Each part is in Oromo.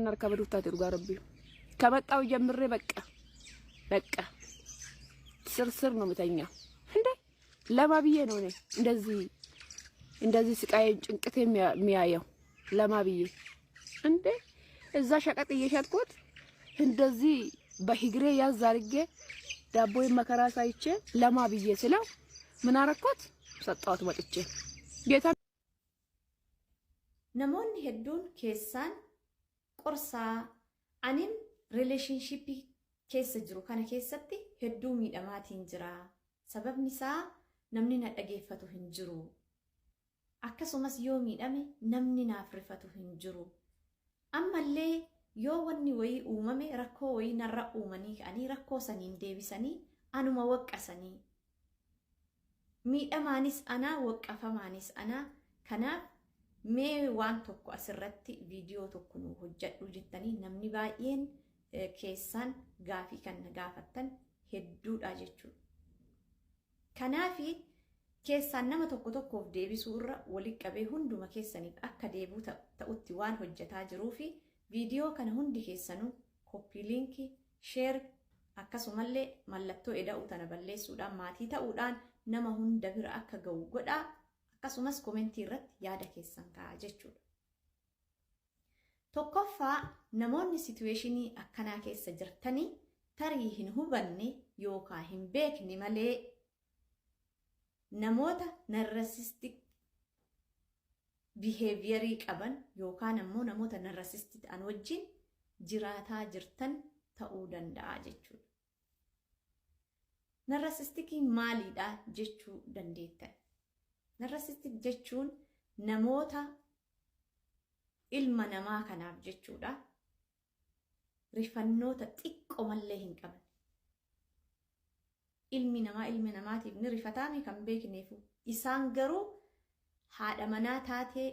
Harka baduuf taate dhugaa rabbii. ከመጣው ጀምሬ በቃ በቃ ስርስር ነው የምተኛ። እንዴ ለማ ብዬ ነው እኔ እንደዚህ እንደዚህ ስቃዬን ጭንቅቴ የሚያየው ለማ ብዬ? እንዴ እዛ ሸቀጥ እየሸጥኩት እንደዚህ በሂግሬ ያዝ አድርጌ ዳቦዬን መከራ ሳይቼ ለማ ብዬ ስለው ምን አረኩት? ሰጣሁት መጥቼ ጌታ። Namoonni hedduun keessaan qorsaa anin relationshipii keessa jiru kana keessatti hedduu miidhamaatiin jira. Sababni isaa namni na dhageeffatu hin jiru. Akkasumas yoo miidhame namni naaf rifatu hin jiru. Ammallee yoo wanni wayii uumame, rakkoo wayii narra uumanii ka'anii rakkoo saniin deebisanii anuma waqqasanii. Miidhamaanis anaa, waqqafamaanis anaa. Kanaaf mee waan tokko asirratti viidiyoo tokko nu hojjedhu jettanii namni baay'een keessaan gaafii kan na gaafattan hedduudha jechuudha. Kanaafi keessaan nama tokko tokkoof deebisuu irra walitti qabee hunduma keessaniif akka deebuu ta'utti waan hojjetaa jiruu fi viidiyoo kana hundi keessanuu copy link, share, akkasumallee mallattoo eda'uu tana balleessuudhaan maatii ta'uudhaan nama hunda bira akka ga'u godhaa, akkasumas commentii irratti yaada keessan kaa'aa jechuudha. Tokkoffaa, namoonni situationii akkanaa keessa jirtanii tarii hin hubanne yookaan hin beekne malee namoota narcissistic behaviorii qaban yookaan ammoo namoota narcissistii ta'an wajjin jiraataa jirtan ta'uu danda'a jechuudha. Narcissisticiin maaliidha jechuu dandeettan. Narcissistic jechuun namoota ilma namaa kanaaf jechuudha, rifannoota xiqqoo mallee hin qabne. Ilmi namaa ilmi namaatiif ni rifataami kan beekneefu. Isaan garuu haadha manaa taatee,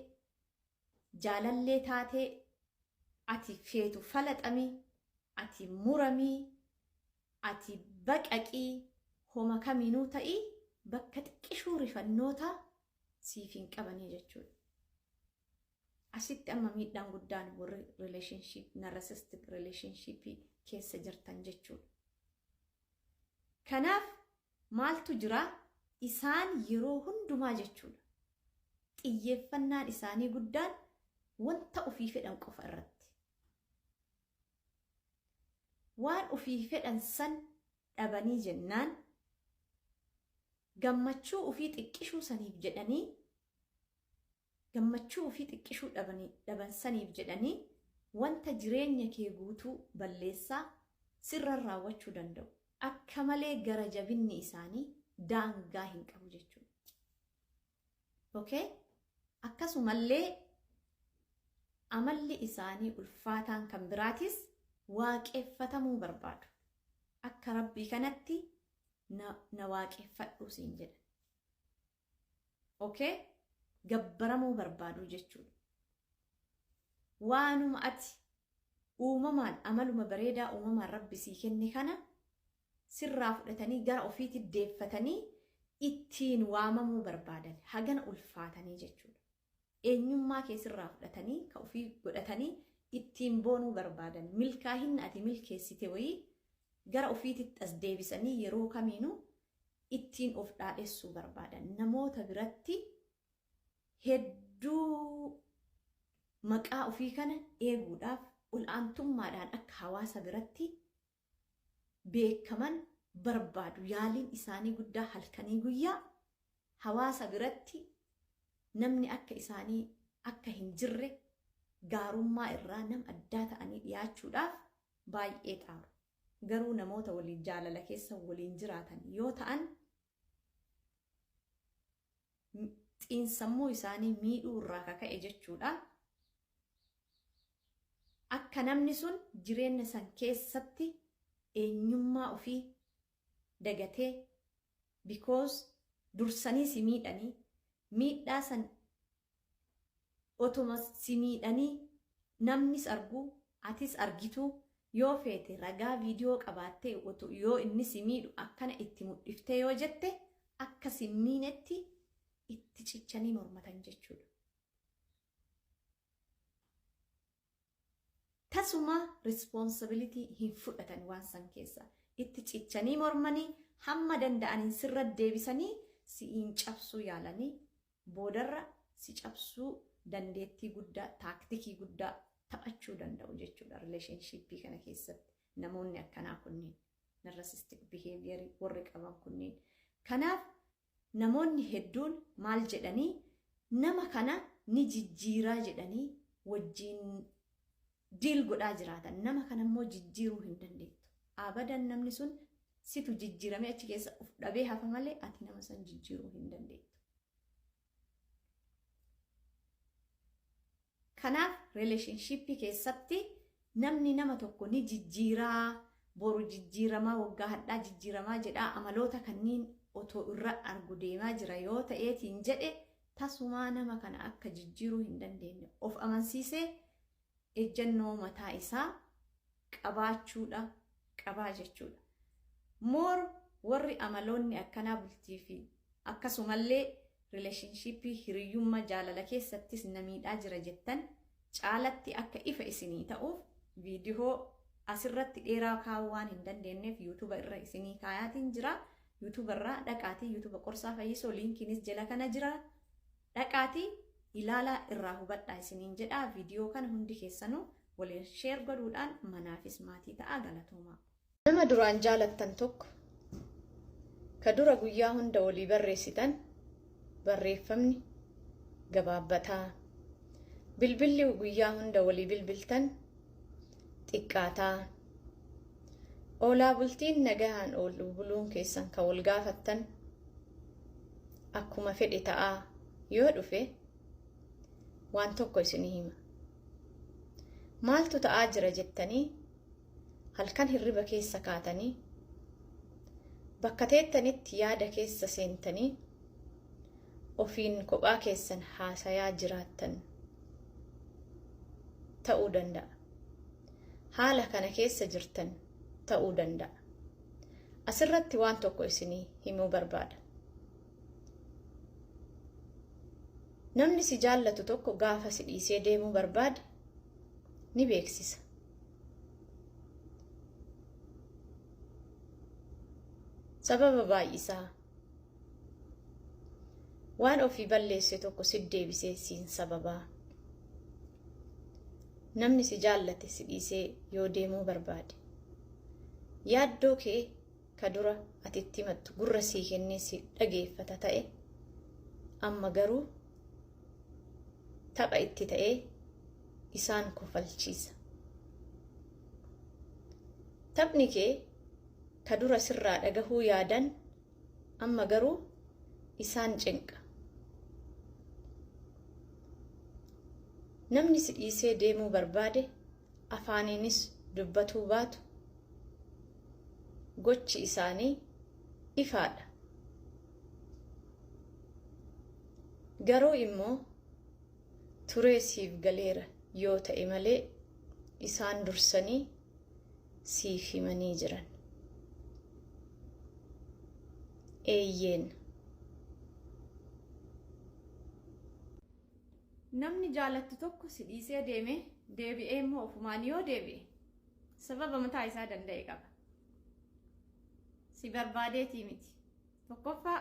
jaalallee taatee, ati feetu falaxamii, ati muramii, ati baqaqii, homa kamiinuu ta'ii bakka xiqqishuu rifannoota siif hin qabanii jechuudha. Asitti amma miidhaan guddaan warri relationship, narcissistic relationship keessa jirtan jechuudha. Kanaaf maaltu jira? Isaan yeroo hundumaa jechuudha, xiyyeeffannaan isaanii guddaan wanta ofii fedhan qofa irratti. Waan ofii fedhan san dhabanii jennaan, gammachuu ofii xiqqishuu saniif jedhanii, gammachuu ofii xiqqishuu dhaban saniif jedhanii wanta jireenya kee guutuu balleessaa sirran raawwachuu danda'u. Akka malee gara jabinni isaanii daangaa hin qabu jechuudha. Okay? Akkasumallee amalli isaanii ulfaataan kan biraatis waaqeffatamuu barbaadu. Akka rabbii kanatti na waaqeffadhu siin jedha. Okay? Gabbaramuu barbaadu jechuudha. Waanuma ati uumamaan amaluma bareedaa uumamaan rabbi sii kenne kana sirraa fudhatanii gara ofiitti deeffatanii ittiin waamamuu barbaadan, hagana ulfaatanii jechuudha. Eenyummaa kee sirraa fudhatanii ka ofii godhatanii ittiin boonuu barbaadan, milkaahinna ati milkeessite wayii gara ofiititti as deebisanii yeroo kamiinuu ittiin of dhaadhessuu barbaadan. Namoota biratti hedduu maqaa ofii kana eeguudhaaf ol'aantummaadhaan akka hawaasa biratti beekaman barbaadu. Yaaliin isaanii guddaa halkanii guyyaa hawaasa biratti namni akka isaanii akka hin jirre, gaarummaa irraa nama addaa ta'anii dhiyaachuudhaaf baay'ee xaaru. Garuu namoota waliin jaalala keessa waliin jiraatan yoo ta'an, xiinsammuu isaanii miidhuu irraa kaka'e jechuudha. Akka namni sun jireenya san keessatti eenyummaa ofii dagatee, because dursanii si miidhanii, miidhaa san otuma si miidhanii namnis arguu atis argituu, yoo feete ragaa viidiyoo qabaattee yoo inni si miidhu akkana itti mul'iftee yoo jette, akka si miinetti itti cichanii mormatan jechuudha. Tasuma Tasuma responsibility hin fudhatan waan san keessa. Itti cichanii mormanii hamma danda'aniin sirra deebisanii si'iin cabsuu yaalanii boodarra si cabsuu dandeettii guddaa, taaktikii guddaa taphachuu danda'u jechuudha relationshipii kana keessatti namoonni akkanaa kunniin, narcissistic behavior warri qaban kunniin. Kanaaf namoonni hedduun maal jedhanii, nama kana ni jijjiiraa jedhanii wajjin deal godhaa jiraatan. Nama kana immoo jijjiiruu hin dandeettu. Abadan, namni sun situ jijjiiramee achi keessa of dhabee hafa malee ati nama san jijjiiruu hin dandeettu. Kanaaf relationshipii keessatti namni nama tokko ni jijjiiraa, boru jijjiiramaa, waggaa hadhaa jijjiiramaa jedhaa amaloota kanneen otoo irra argu deemaa jira yoo ta'eetiin jedhe, tasumaa nama kana akka jijjiiruu hin dandeenye of amansiisee ejjennoo mataa isaa qabaachuudha qabaa jechuudha. More warri amaloonni akkanaa bultii fi akkasumallee relationshipii hiriyyummaa jaalala keessattis na miidhaa jira jettan, caalatti akka ifa isinii ta'uuf viidiyoo asirratti dheeraa kaa'uu waan hin dandeenyeef YouTube irra isinii kaayaatiin jira. YouTube irraa dhaqaatii, YouTube Qorsaa Fayyisoo, linkiinis jala kana jira. Dhaqaatii ilaalaa, irraa hubadhaa isiniin jedha. Viidiyoo kana hundi keessanuu waliin share godhuudhaan manaafis maatii ta'a. Galatoomaa. Nama duraan jaalattan tokko, ka dura guyyaa hunda walii barreessitan, barreeffamni gabaabbataa, bilbilli guyyaa hunda walii bilbiltan xiqqaataa, oolaa bultiin nagahaan oolu buluun keessan ka wal gaafattan akkuma fedhe ta'aa yoo dhufe, waan tokko isinii hima. Maaltu ta'aa jira jettanii halkan hirriba keessa kaatanii bakka teettanitti yaada keessa seentanii ofiin kophaa keessan haasayaa jiraattan ta'uu danda'a. Haala kana keessa jirtan ta'uu danda'a. Asirratti waan tokko isinii himuu barbaada. Namni si jaallatu tokko gaafa si dhiisee deemuu barbaade ni beeksisa. Sababa baay'isaa, waan ofii balleesse tokko si deebisee siin sababaa. Namni si jaallate si dhiisee yoo deemuu barbaade, yaaddoo kee ka dura ati itti himattu gurra sii kennee si dhageeffata ta'e, amma garuu tapha itti ta'ee isaan kofalchiisa. Taphni kee ka dura sirraa dhagahuu yaadan amma garuu isaan cinqa. Namni si dhiisee deemuu barbaade afaaniinis dubbatuu baatu, gochi isaanii ifaadha. Garuu immoo turee siif galeera yoo ta'e malee isaan dursanii siif himanii jiran. Eeyyeen. Namni jaalattu tokko si dhiisee deeme, deebi'ee immoo ofumaan yoo deebi'e, sababa mataa isaa danda'e qaba. Si barbaadeetii miti. Tokkoffaa,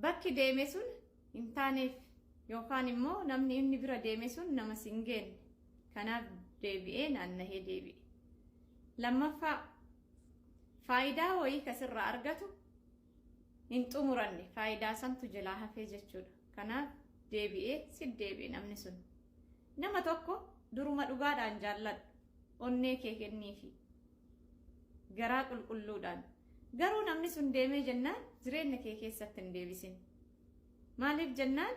bakki deeme sun hin taaneef yookaan immoo namni inni bira deeme sun nama si hin geenne. Kanaaf deebi'ee naannahee deebi'e. Lammaffaa, faayidaa wayii kasirraa argatu hin xumuranne, faayidaa santu jalaa hafee jechuudha. Kanaaf deebi'ee si deebi'e namni sun. Nama tokko duruma dhugaadhaan jaalladhu. Onnee kee kenniifi. Garaa qulqulluudhaan. Garuu namni sun deemee jennaan jireenya kee keessatti hin deebisin. Maaliif jennaan,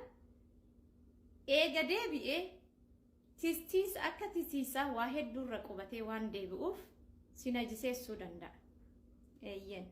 eega deebi'ee tistiisa akka tisiisaa waa hedduurra qubatee waan deebi'uuf si najiseessuu danda'a. Eeyyeen.